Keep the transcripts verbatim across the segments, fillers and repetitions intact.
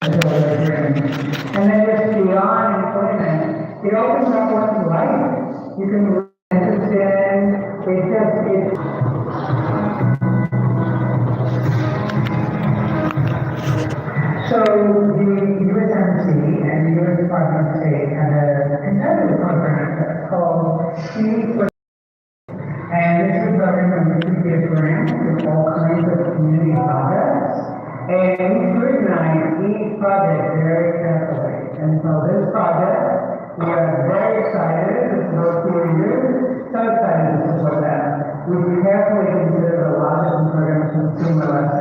And then it's beyond employment. It opens up one's life. You can understand it just, it. So the U S M C and the U S Department of State have a competitive program that's called Seed for, and this is a program in which we give grants to all kinds of community projects, and we scrutinize each project very carefully. And so this project, we are very excited, it's about two years, so excited to support that. We carefully consider the logic and programs from stimulus.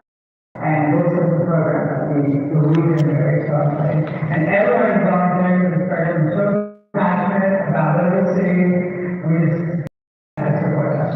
And this is the program that we believe in very strongly. And everyone is volunteering for this program, so passionate about literacy. We just have to support them.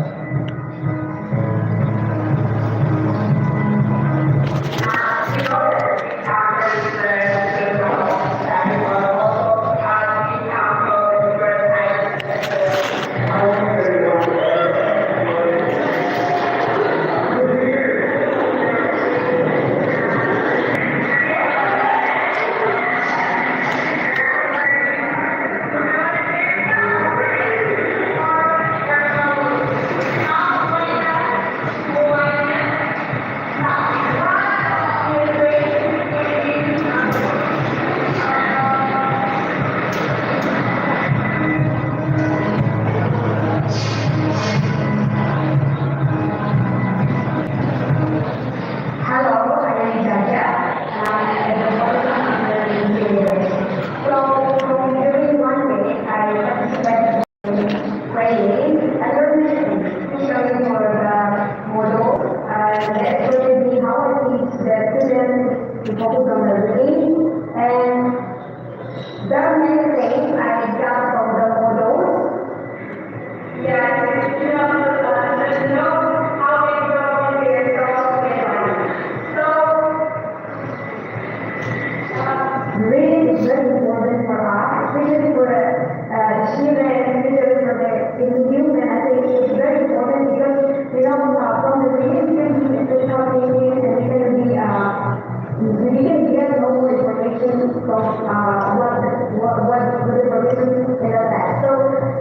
Hello, I am Jaja. Uh, I'm the founder of the University. So, from during one day, I participated in training and learning, especially for the model. Uh, that showed me how I teach the students to focus on the reading and There are many things I got from the models. Yeah, you know, uh, you know how they grow in their thoughts and life. So, uh, reading is very important for us, especially for, uh, children, especially for the, in the youth, and I think it's very important because, you know, uh, from the reading, we can be a social being and we can be, uh, We can get more information from, uh, what, what, what the information is about. So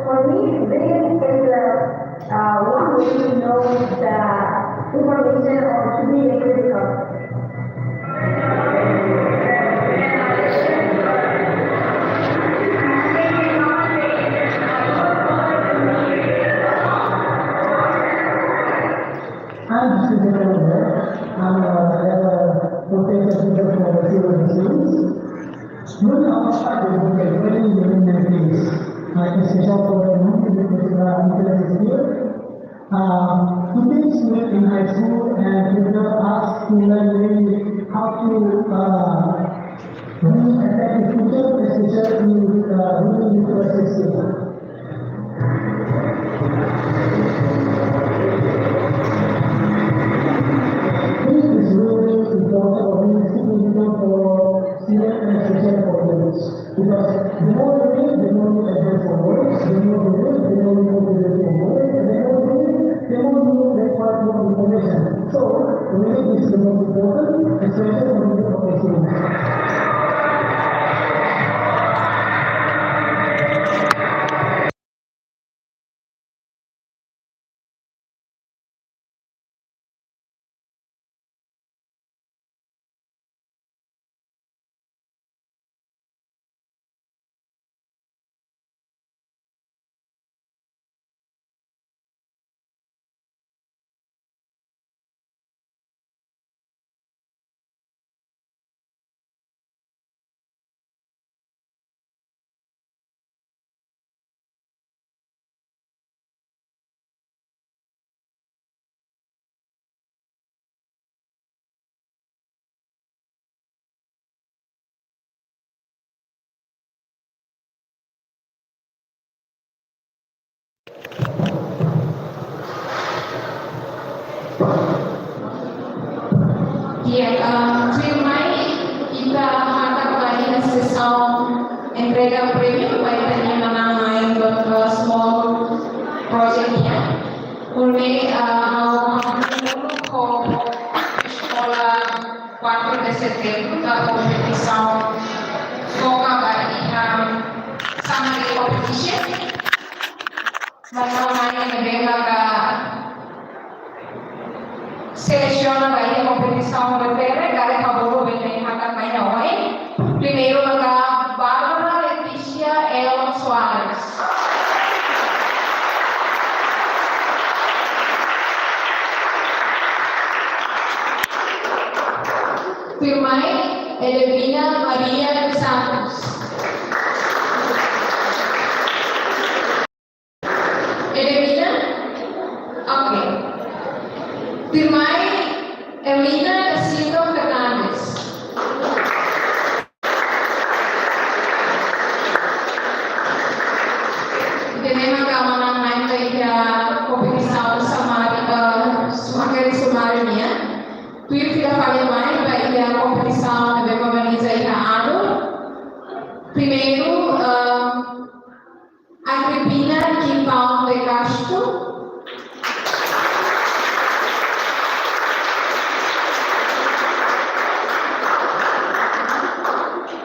for me, reading is, uh, uh, one way to know the information or to be a critical. I'm Susan Oliver. I'm a, a professor of civil science. During our study, we were very unique, uh, especially for the multicultural, multicultural skill. Uh, to teach students in high school and prepare us to learn really how to, uh, be effective teacher, especially in, uh, reading literacy skill. This is really important or really significant for student and social problems. Because the more you read, the more you advance forward, the more you read, the more you motivate forward, and the more you read, the more you require more information. So, reading is the most important, especially for the professionals. Ya, em, tuirmai, ita hakat ba iha sesaun entrega prémiu ba ita-nia manán-na'in ba, eh, small project nian. Uluk, eh, ha'u hanoin uluk ho eskola kuartu de setembru, ba kompetisaun foka ba iha summer competition. Maun-alin ne'ebé maka selesiona ba iha kompetisaun refere, karik ha'u bolu bele hakat mai ona ohin. Primeiru maka Bárbara Letícia Elon Soares. Tuirmai Edelvina Maria dos Santos. Edelvina? Ok. Tuirmai Elina da Silva Fernandes. Ida-ne'e maka manán-na'in ba iha kompetisaun sumáriu, eh, su-, hakerek sumáriu nian. Tuir fila fali mai ba iha kompetisaun ne'ebé organiza iha ADOR. Primeiru, eh, Agripina Quintão de Castro.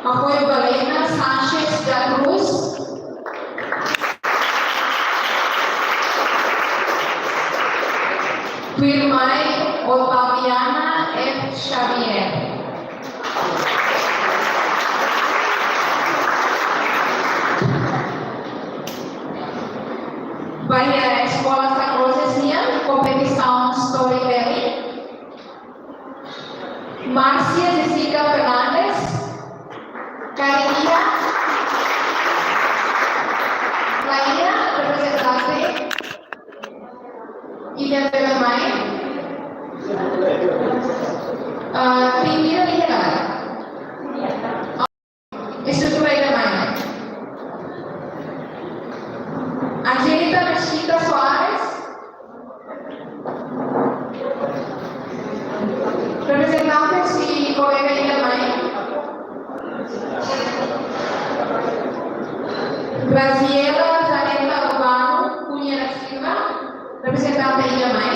Apoiu Galena Sanchez da Cruz. Tuirmai Otaviana F. Xavier. Ba iha Eskola Santa Cruz nian, kompetisaun storytelling. Márcia Jessica Fernandes, karik iha, la iha reprezentante. Ida bele mai. Ah, tinggi dari ida. Estrutura ida mai. Angelita Mesquita Soares. Reprezentante husi kolega ida mai. Graziela Zaneta Urbano Cunha da Silva, reprezentante ida mai.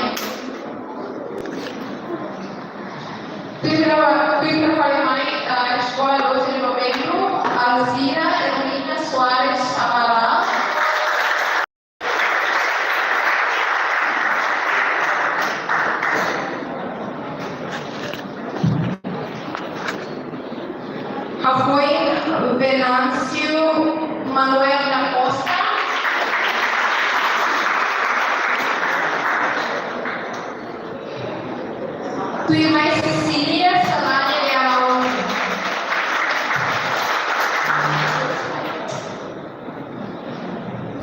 Tuir fila, tuir fila fali mai, eh, Eskola Doze de Novembro, Alzira Ermina Soares Amaral. Hafoin Venâncio Manuel da Costa. Tuirmai Cecília Salani de Araújo.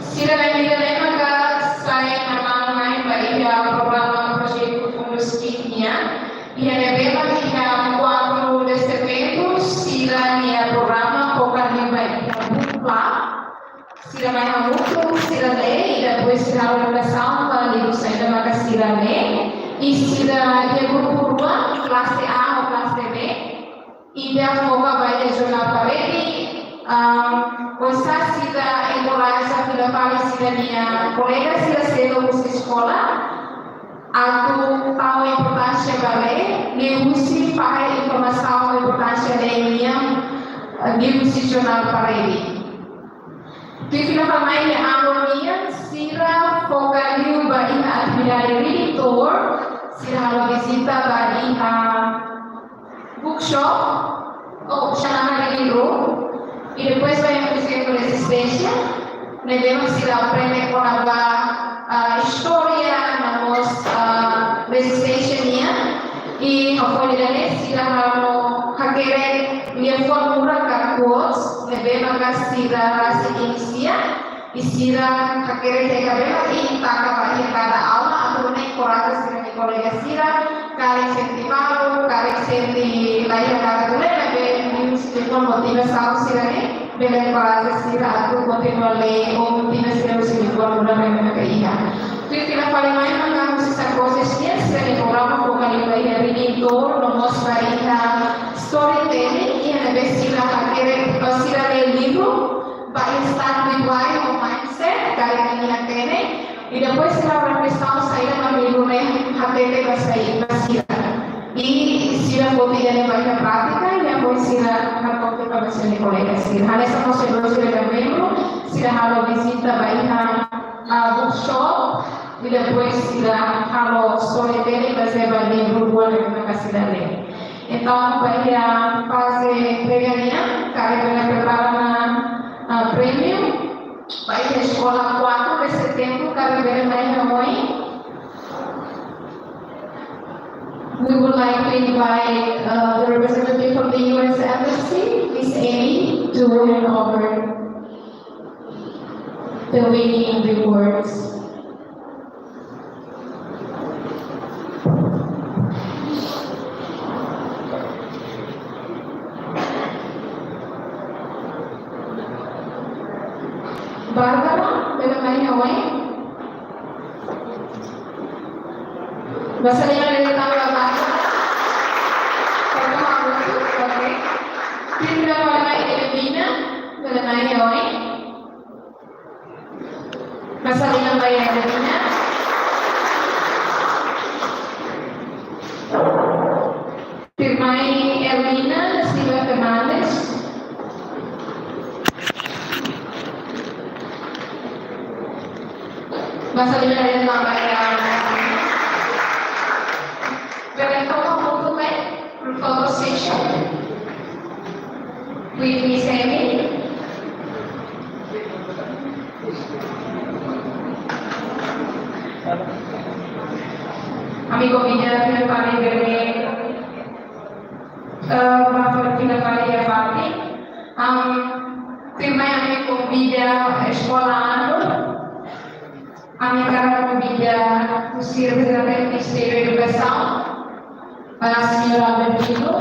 Sira ne'ebé maka sai manán-na'in ba iha programa projetu Fundus KIK nian. Iha ne'ebé maka iha kuadru de eventu, sira-nia programa foka liu ba iha Book Club. Sira mai hamutuk, sira lee, i depois sira halo redasaun ba livru saida maka sira lee. I sira iha grupu rua, klase A ho klase B. Ida foka ba iha jornál parede, ah, oinsá sira enkoraja fila fali sira-nia kolega sira seluk husi eskola atu tau importánsia ba lee, liuhusi fahe informasaun importánsia lee nian, ah, liuhusi jornál parede. Tuir fila fali mai iha ADOR nian, sira foka liu ba iha atividade reading tour, sira halo vizita ba iha bookshop, ou xanana reading room, i depois ba iha Muzeu da Rezisténsia, ne'ebé mak sira aprende kona-ba, ah, istória, no mós, ah, rezisténsia nian, i hafoin ida-ne'e sira halo hakerek liafuan murak ka quotes, ne'ebé maka sira rasik inisia, i sira hakerek iha kabela i taka ba iha kada aula, atu nune'e enkoraja sira-nia kolega sira, karik sente malu, karik sente la iha kada kolega, ne'ebé liuhusi liafuan motivasaun sira-ne'e, bele enkoraja sira atu kontinua lee, ou motiva sira husi liafuan murak ne'ebé maka iha. Tuir fila fali mai maka husi Santa Cruz nian, sira-nia programa foka liu ba iha reading tour, no mós ba iha storytelling, iha ne'ebé sira hakerek, eh, sira lee livru, ba iha start with why ho mindset, karik imi hatene. I depois sira reflesaun saida mak livru ne'e hatete ba sai, ba sira. I sira foti ida-ne'e ba iha prátika, sira hato'o ba sira-nia kolega sira. Hanesan mós sira-nia membru, sira halo vizita ba iha, ah, bookshop, i depois sira halo storytelling bazeia ba livru rua ne'ebé mak sira lee. Entaun, ba iha faze entrega nian, karik bele prepara ona, ah, prémiu, ba iha eskola quatro de setembro, karik bele mai iha oin. We would like to invite, uh, the representative from the U S Embassy, Miss Amy, to hand over the winning rewards. Barbara, bele mai iha oin? Basa liman dele tanba Barbara. Foto hamutuk, oke. Tuirmai Edelmina, bele mai iha oin? Basa liman ba Edelmina. Tuirmai Erlina da Silva Fernandes. Basa liman dele tanba Erlina. Bele foto hamutuk, group photo session with Miss Amy. Ami konvida fila fali bele, eh, ba fila fali iha fatin. Am, tuirmai ami konvida eskola Anur. Ami hakarak konvida husi reprezentante Ministériu Edukasaun, ah, señór Albertino,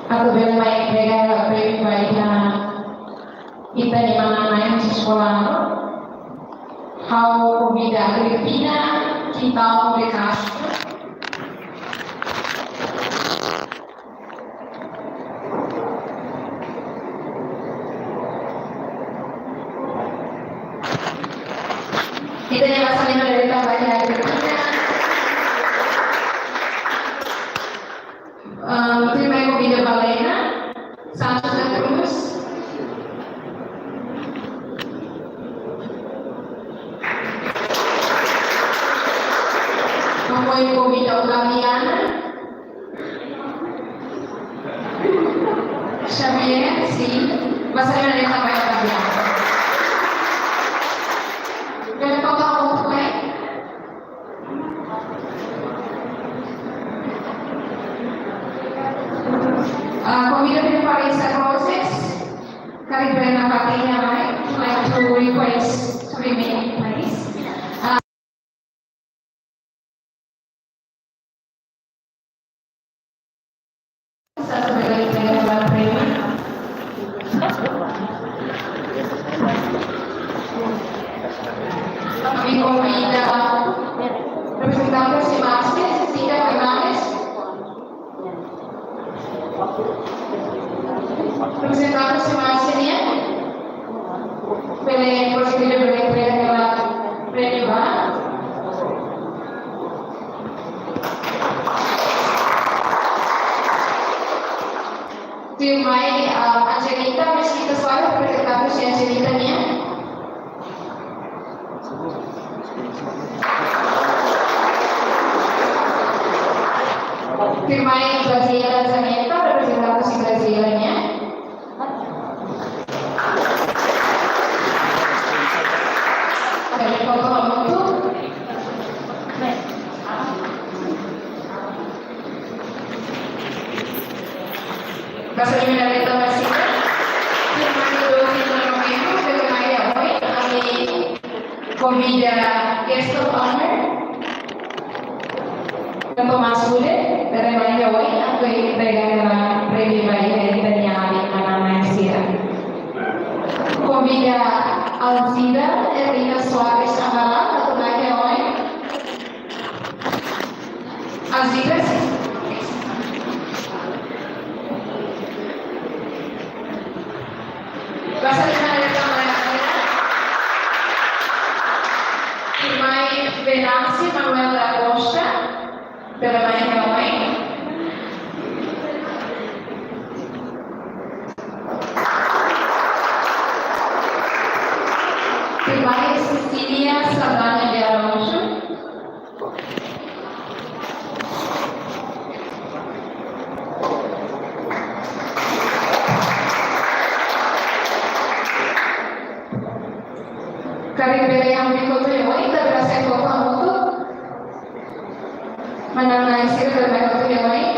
atu bele mai entrega prémiu ba iha ita-nia manán-na'in husi eskola Anur. Ha'u konvida Agripina Quintal de Castro. Ita-nia basa liman dele tanba Agripina. Ehm, tuirmai konvida Valena Santos da Cruz. Ha'u konvida Otaviana Xavier, sin. Basa liman dele tanba Otaviana. Bele foto hamutuk, eh? Ah, konvida fila fali Isaac Roses, karik bele iha fatin, right? Like to request to remain, please. Ah, Ami konvida reprezentante husi Marsia, Cecília Fernandes. Reprezentante husi Marsia nian, bele, por favor, bele entrega hela prémiu ba. Tuirmai, ah, Angelita Mesquita Soares, reprezentante husi Angelita nian. Tuirmai Graziela Zaneta, reprezentante husi Graziela nian. Bele foto hamutuk. Basa liman dele tanba Sita. Tuirmai doze de novembro, bele mai iha oin, ami konvida guest of honor, Tomás Ude, bele mai iha oin, atu entrega hela prémiu ba ita-nia alin manán-na'in sira. Konvida Alzira Erlina Soares Amaral, atu mai iha oin. Alzira, sin. Basa liman dele tanba Alzira. Tuirmai Venâncio Manuel da Costa, bele mai iha oin. Bele ami kotu iha oin, ita bele hasai foto hamutuk. Manán-na'in sira bele mai kotu iha oin.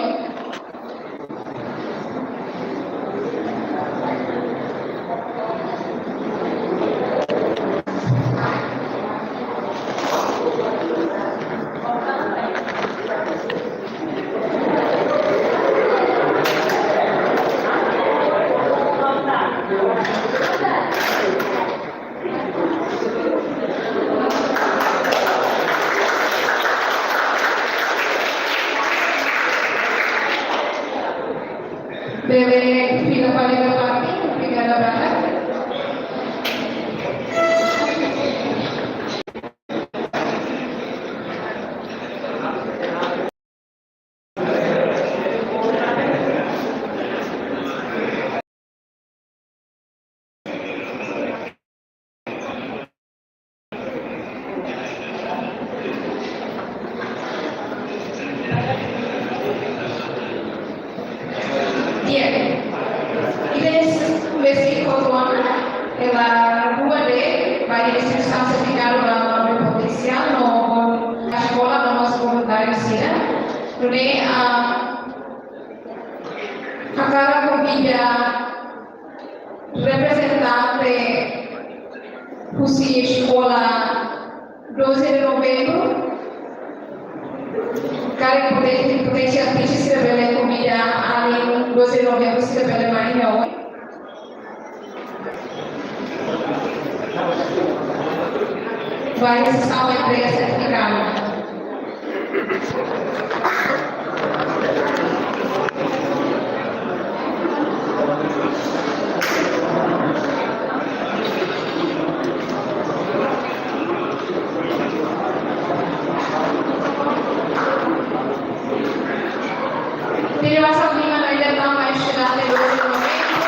Bele fila fali ba fatin, obrigada barak. Di'ak, ita sei kotu ona, hela rua de'it, ba ida sei sertifikadu ba aluno potensiál, no, no eskola, no mós voluntáriu sira. Nune'e, ah, hakarak konvida reprezentante husi eskola Doze de Novembro, karik poten-, potensiál teacher sira bele konvida alin Doze de Novembro sira bele mai iha oin. Ba iha sesaun entrega sertifikadu. Terima kasih, Bima, no ida tan ba estudante Doze de Novembro.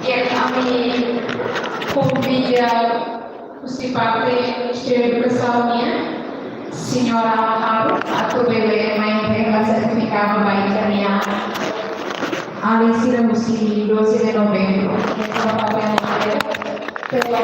Di'ak, ami konvida husi parte Ministériu Edukasaun nian, Señora Haru, atu bele mai entrega sertifikadu ba ita-nia alin sira husi Doze de Novembro. Ita-nia papél ne'e, pela